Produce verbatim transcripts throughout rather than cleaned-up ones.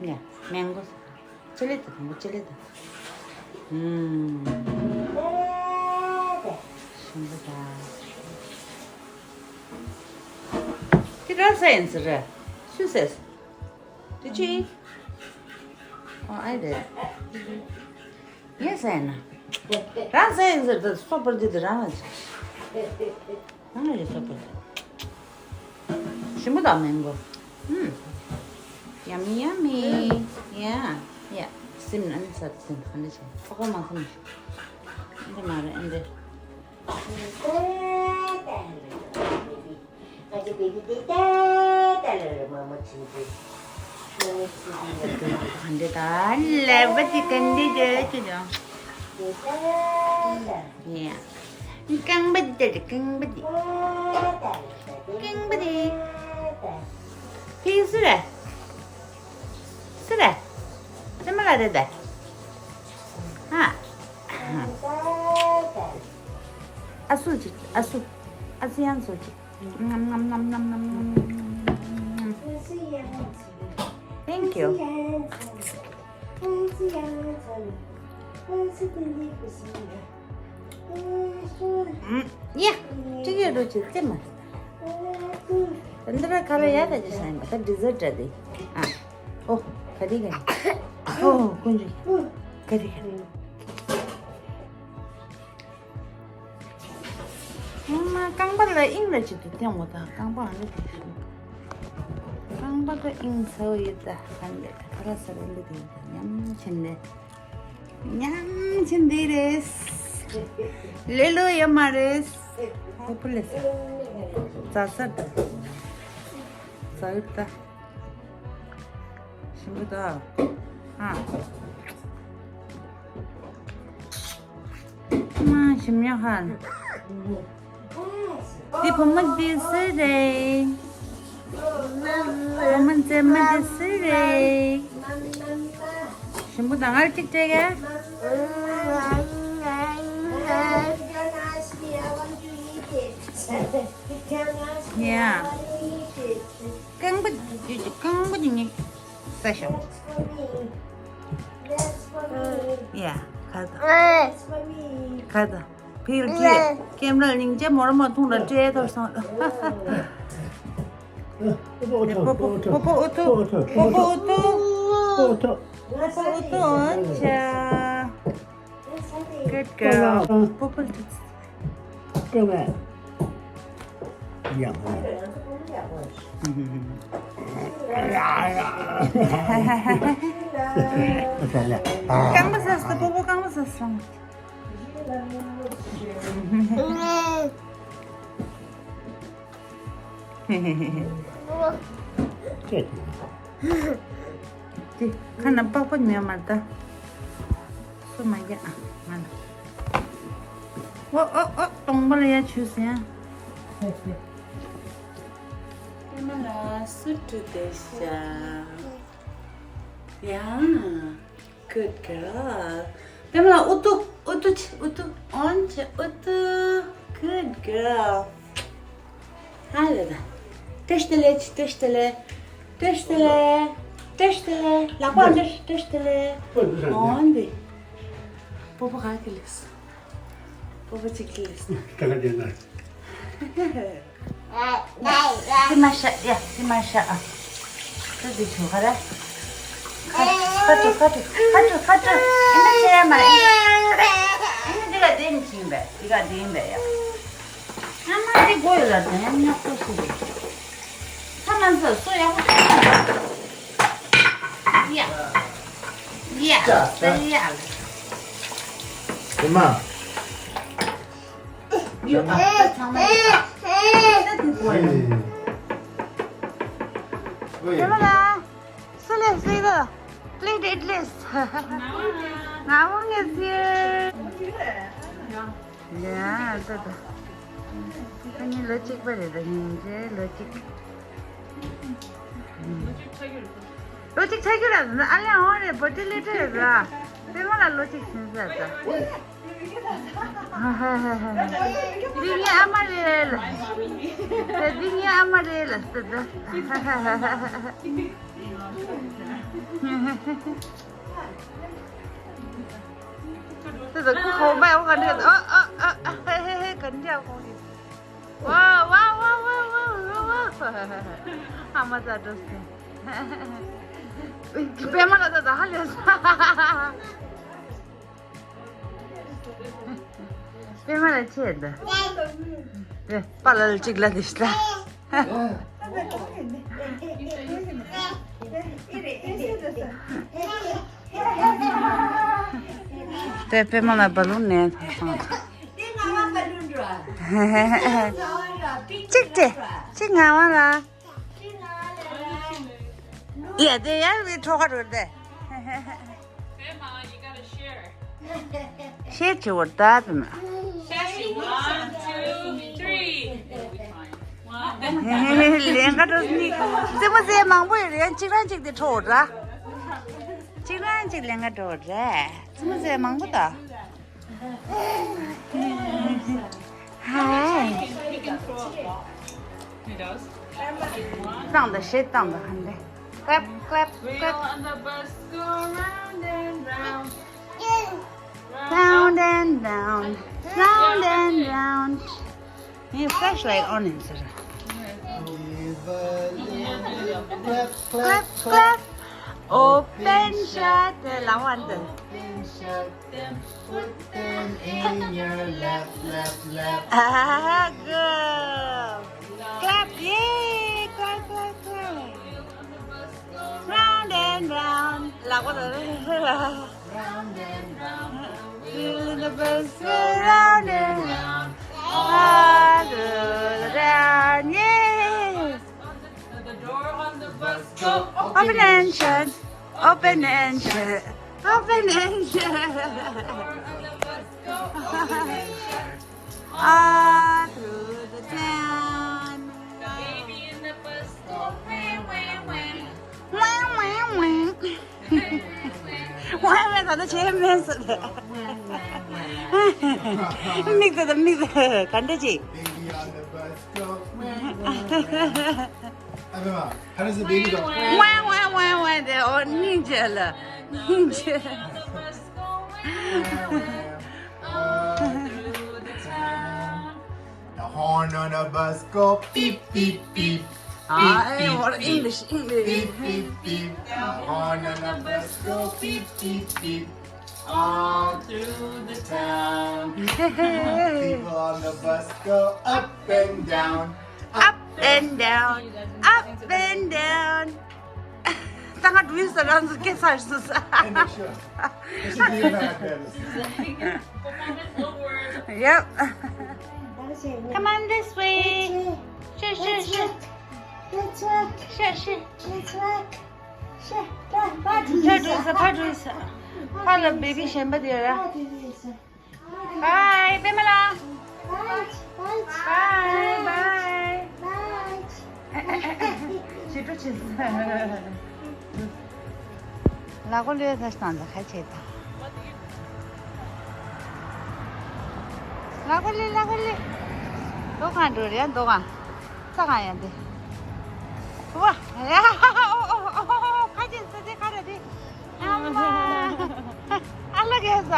ཡ། མེང་གོ། ཅི་ལེ་ད་དང་པོ་ཅི་ལེ་ད། ཨུམ། ཞིམ་པོ་ད། དེ་ར་ས་ཡིན་ཟེར་ར། སུས་ཟེར། Did you eat? Oh, I did. Yes, Anna. རང་ཟས་ཟེར་ཏེ་སོ་པར་དེ་དེ་རང་ལ་ཟེར། རང་ལ་ཡོད་སོ་པར་དེ། ཞིམ་པོ་དང་མེན་གོ། ཨུམ། Yummy, yummy. Yeah, yeah. སིམ་ན་ནི་ས་སིམ་ག་འདྲ་བྱས། ཁོ་ཁོ་མ་སིམ་ཞིག་འདི་མ་རེད་འདི། ག་འདྲ་ད་ལབ་པ་དེ་ག་འདྲ་རེད་ཅེ་ན། ཡ། རྐང་པ་དེ་རྐང་པ་དེ། རྐང་པ་དེ། ཕིག་སུ་རེད། སུ་རེད། ཙེ་མ་ལ་རེད་ད། ཧ། ཨ་སུ་ཅིག་ཨ་སུ། ཨ་སུ་ཡང་སུ་ཅིག Thank you. ཡ། ཅི་ཡོད་རོ་ཅི་ཙེ་མ། འདི་ར་ཁ་ལ་ཡ་ད་ཅི་ས་ཡིན་པ་ད་ཌི་ཟར་འདྲ་དེ། ཨ། ཨོ། ག་དེ་ག་ཨོ་ཀུན་ཅི། ག་དེ་ག་ཨ་མ་རྐང་པ་ལ་དབྱིངས་ལ་ཅིག་ཏུ་བསྟན་འོ་ད་རྐང་པ་ཨ་འདྲ་དེ་ཞུ། རྐང་པ་ལ་དབྱིངས་ཚ་བོ་ཡོད་ད་ག་འདྲ་ཁ་ལ་ས་ར་འདྲ་དེ་ཡོད་ད་ཉམས་ཆེན་ལེ། ཉམས་ཆེན་འདི་རེད། ལེ་ལོ་ཡོད་མ་རེད། ཧོ་པོ་ལེ་ས། ཛ་ས་ད། ཛ་ཡོད་ད། ཞིམ་པོ་ད། ཨ། མ་ཞིམ་ཡ་ཧ། འདི་བུ་མོ་འདི་སུ་རེད། བུ་མོ་མཛེས་མ་འདི་སུ་རེད། ཞིམ་པོ་ད་ངར་གཅིག་སྤྲད་གས། ཡ། རྐང་པ་རྐང་པ་འདི་ངས་ཟ་ཤོག་ཡ། ཁ་ད། ཁ་ད། ཕིལ་གྱིས་ཀེམ་ར་སྙིང་རྗེ་མོར་མ་འཐུང་ལ་སྤྲད་ཐོར་སོང་། པོ་པོ་ཨུ་ཐུ། པོ་པོ་ཨུ་ཐུ། པོ་པོ་ཨུ་ཐུ། པོ་པོ་ཨུ་ཐུ་ཨོ་ཅག Good girl. པོ་པོ་ཨུ་ཐུ། ཀེམ་ར། ཡ། རྐང་པ་ཟ་སོང་། པོ་པོ་རྐང་པ་ཟ་སོང་། ཁ་ན་པགས་པ་ཉོས་མ་ད། སོ་མ་རྒྱག་ང་ལ། ཨོ་ཨོ་ཨོ་སྟོང་པ་ལ་ཡ་ཆུ་ཟེར་ཡ། ཨ་མ་ལ་སུ་ཏྲུ་དེ་ཤ། ཡ། Good girl. པད་མ་ལ་ཨུ་ཏུ་ཨུ་ཏུ་ཆི་ཨུ་ཏུ་ཨོན་ཆི་ཨུ་ཏུ། Good girl. ཧ་ལས་ད། ཏེ་ཤ་ཏེ་ལེ་ཆི་ཏེ་ཤ་ཏེ་ལེ། ཏེ་ཤ་ཏེ་ལེ། ཏེ་ཤ་ཏེ་ལེ། ལག་པ་འདིར་ཏེ་ཤ་ཏེ་ལེ། ཨོན་དེ། པོ་པོ་ག་གི་ལེས། པོ་པོ་ཅིག་གི་ལེས། ག་ལ་དེ་ན། དེ་མ་ཤ་ཡ་དེ་མ་ཤ་ཨ། ཁ་དེ་ཆུ་ཁ་ར། ཁ་ཁ་ཁ་ཁ་ཁ་ཁ་ཁ་ཁ་ཁ་ཁ། ཨེ་ན་ཆེ་ཡ་མ་རེད། ཨེ་ན་འདི་ག་དེ་མི་ཤིང་བས་འདི་ག་དེ་ཡིན་པས་ཡ། ཨ་མ་འདི་གོ་ཡོད་ལ་དེ་ཡང་ཉག་པོ་ཞིག་རེད། ཁ་མ་ཟ་སོ་ཡག་པོ་ཡ། ཡ་ཟེར་ཡ་ལ། དེ་མ། ཡོད་ཨ་ཚང་མ་ཡོད་ཨ། ས་དེ་གོ་ཡ། ཨེ། ཨེ་མ་ལ། སུ་ལས་སུ་ཡིན་ལ། Please at least. ང་བོ་ངེས་ཡོད། ཡ་ད་ད། ཁ་ཉིན་ལོ་གཅིག་པ་རེད་ད་སྙིང་རྗེ་ལོ་གཅིག་ལོ་གཅིག་ཆགས་རྒྱུ་རེད་ད། ཨ་ལེ་འོང་རེད་བོ་ཏི་ལི་ཏི་རེད་ད། པད་མ་ལ་ལོ་གཅིག་ཟིན་ཟེར་ད། འདི་ངའི་ཨ་མ་རེད་ལ། འདི་ངའི་ཨ་མ་རེད་ལ་ཟེར་ད། དེ་ཚོ་ཁོ་ཁོ་མ་ཡོང་ག་འདྲ། ཨ་ཨ་ཨ་ཨ་ཧེ་ཧེ་ཧེ་ག་འདྲ་ཁོང་གི། ཝ་ཝ་ཝ། ཨ་མ་ཙ་འགྲོ་སོང་། པད་མ་ལ་ད་ད་ཧ་ལས་སོང་། པད་མ་ལ་ཆེ་ད། དེ་པ་ལ་ལ་གཅིག་ལ་དེ་ཤི་ད། དེ་པད་མ་ལ་བ་ལུང་ནས་ད་སོང་། གཅིག་དེ་གཅིག་ང་བ་ལ། ཡ་དེ་ཡར་བི་ཁྲོ་ཁ་རུ་དེ། Grandma, you gotta share. ཤེར་བྱེད་བར་ད་དུ་ན། One, two, three. ལན་ཀ་འགྲོ་ནི། རྩེད་མོ་རྩེ་མང་པོ་ཡོད་རེད། ཡང་གཅིག་རང་གཅིག་དེ་འཕྲོ་འོ་ར། གཅིག་རང་གཅིག་ལན་ཀ་འགྲོ་རེད། རྩེད་མོ་རྩེ་མང་པོ་ད། ཧའི། He does. བཏང་དང་ཞེས་བཏང་དང་ཧན་ལེ། Clap, clap, clap. Wheel on the bus go round and round. Round and round, round and round. Your flashlight on ཡིན་ཟེར། Clap, clap, clap. Open, shut. དེ་ལ་བ་འདི། Open, shut them, put them in your lap, lap, lap. Ah, good. Clap, yay, clap, clap, clap. Round and round. ལག་པ་དང་། Round and round. Wheel in the bus go round and round. All through the town, yay. The door on the bus go open and shut, open and shut, open and shut. All through the town. The baby in the bus go wah, wah, wah. Wah, wah, wah. ཝང་ཝང་ད་ལྟ་བྱས་མེད་ཟེར། མིག་ད་ད་མིག་ད་ག་འདྲ་ཅིག Baby on the bus go. How does the baby go? ཝང་ཝང་ཝང་ཝང་དེ། ཨོ་སྙིང་རྗེ་ལ། སྙིང་རྗེ། All through the town. The horn on the bus go beep, beep, beep. Ah, beep, eh, beep, what beep. English, English. Beep, beep, beep. The horn on the bus go beep, beep, beep. All through the town. People on the bus go up and down. Up and down, up and down. ད་ང་འགྲོ་ཡིན་ས། རང་ཚོ་སྐད་ཆ་ཞུ་ས། Yep. Come on this way. ཤ་ཤ་ཤ། ཤ་ཤ་ཤ། ཕར་འགྲོ་ས། ཕར་འགྲོ་ས། ཕར་ལ་བེ་བི་གཞན་པ་དེ་ར། Bye, པད་མ་ལགས། Bye, bye, bye, bye. Bye. ཞེ་དྲག་བྱེད་ས། ལ་གོ་ལེ་ད་ཤི་དང་ད་ཁ་ཆེ་ད། ལ་གོ་ལེ། ལ་གོ་ལེ། ལོ་གང་འགྲོ་རེད། ལྡོ་ག་ས་གང་ཡང་དེ། ཝ། ཡ། ཨོ་ཨོ་ཨོ་ཨོ། ཁ་ཅན་ས་དེ་ཁ་ར་དེ། ཨ་མ། ཨ་ལ་གས་ས།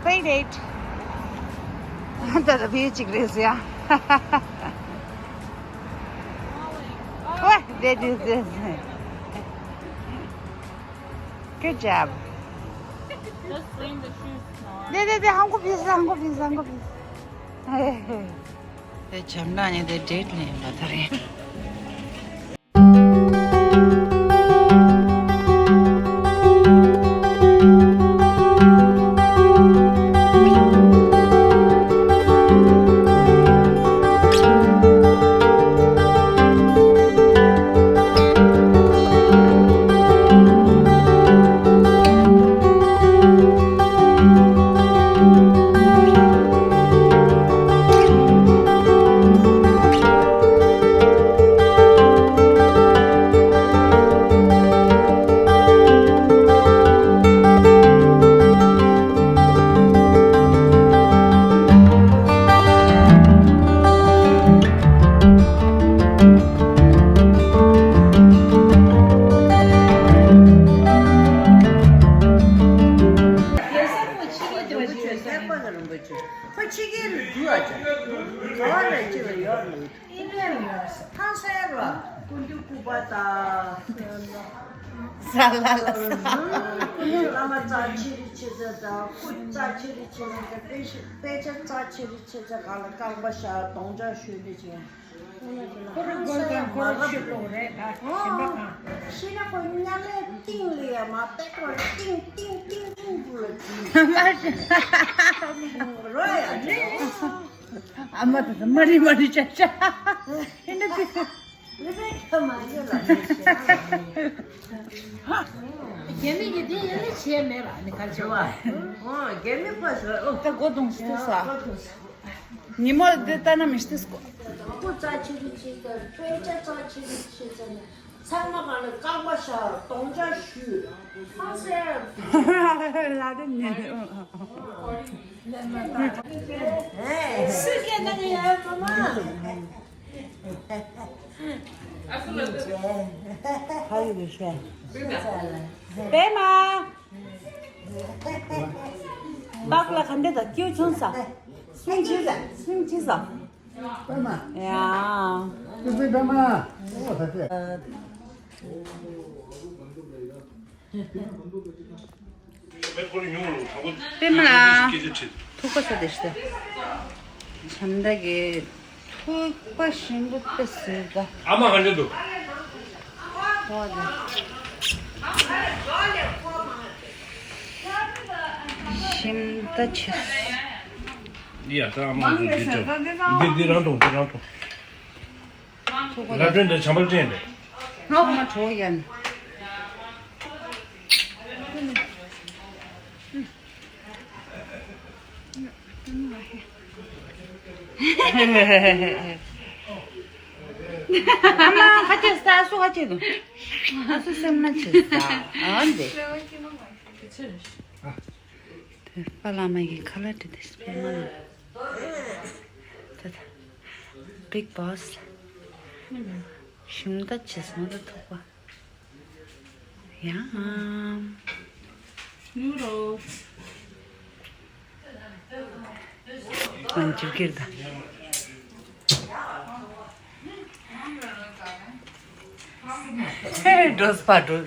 Play date. ད་ལྟ་བི་ཡུ་གཅིག་རེད་ཟེར་ཡ། What? They do this. Good job. Just bring the shoes. དེ་དེ་དེ། ཧང་གོ་ཕི་ས། ཧང་གོ་ཕི་ས། ཧང་གོ་ཕི་ས། དེ་བྱམས་ལགས་ནི་དེ་date ལེན་པ་ད་རེད། ཁོ་ཕྱི་རྒྱལ་རུ་འགྲོ་བ་ཅིག་ག་བ་རེ་ཅི་ལ་ཡོད་རེད། ཨི་ལན་ལ་ཕ་སེ་ར་ཀུན་ཏུ་ཀུ་པ་ད། ས་ལ་ལ་ས། ཀུན་ཏུ་བླ་མ་རྩ་ཆེ་རི་ཆེ་ས་ད་སྐུ་རྩ་ཆེ་རི་ཆེ་ས་ད་དཔེ་ཆ་དཔེ་ཆ་རྩ་ཆེ་རི་ཆེ་ས་ག་ལ་རྐང་པ་ཤ་གདོང་ཆ་ཤོད་ནི་ཅིག་ཁོ་རང་སྒོ་དང་ཁོ་རང་ཆོས་པོ་རེད་ད་ཞེན་པ་གང་། ཤི་ན་ཁོ་མཉམ་ལས་ཏིང་ལི་ཡ་མ་པེ་ཀོ་ཏིང་ཏིང་ཏིང་ཏིང་པུ་ལ་ཏིང་རོ་ཡ་ཏིང་། ཨ་མ་ད་ད་མ་རི་མ་རི་ཅ་ཅ། ཧེ་ན་ཏི། ལི་བེ་ཁ་མ་ཡོད་ལ་མི་ཤེས་ན་ལ་མི། རྒྱ་མི་གི་དེ་ཡ་ལི་བྱས་མེད་པ་ནི་ག་ཅི་བ། ཨོ་རྒྱ་མི་པ་ཟེར་ཨོ། ད་སྒོ་རྡུང་སྟེ་ས། སྒོ་རྡུང་ས། ཉི་མ་འདི་ལྟ་ན་མི་སྟེ་སྐོ། སྐུ་རྩ་ཆེ་རུ་ཆེ་ཚ་དཔེ་ཆ་རྩ་ཆེ་རུ་ཆེ་ཚ་ནི་ཚང་མ་གང་ལ་རྐང་པ་ཤ་གདོང་ཆ་ཤུ་ཧང་སེ། ལ་དེ་ཉན། སུ་སྐད་ནང་ཡ་མ་མ། ཧ་ཡི་བི་ཤ། པད་མ། སྟག་ལ་ག་འདྲ་དང་སྐྱིད་བྱུང་ས། སུང་ཅི་ས། སུང་ཅི་ས། པད་མ། ཡ། ཏུ་ཏུ་པད་མ། ཨོ་ད་ཏེ། པད་མ་ལ་ཐུག་པ་ས་དེ་ཤི་ད། བྱམས་ད་གི། ཐུག་པ་ཞིམ་པོ་དཔེ་ཟེར་ད། ཨ་མ་ག་འདྲ་འདུག་ཧོ་ད། ཞིམ་ད་ཆེ། འདི་ཡ་ད་ཨ་མ་འདི་འདི་འདི་རང་འཐུང་འདི་རང་འཐུང་། ཐུག་པ་ལ་སྒྲོན་འདི་བྱམས་པ་ལ་སྤྲད་འདི། ཨ་མ་གྲོགས་ཡན། ཨ་མ་ཁ་ཆེ་ས་སུ་ཁ་ཆེ་དུ། ཨ་སུ་སེམས་ན་ཆེ་ས། ཨ་འདི། དེ་པ་ལ་མ་གི་ཁ་ལ་དྲི་དེ་སྤེ་མ་ལ། ད་ད། Big Boss། ཞིམ་ད་ཆེ་སོང་ད་ཐུག་པ། Yum། Noodles། ང་འཇིབ་ཀིར་ད། འགྲོ་སྤ་འགྲོ།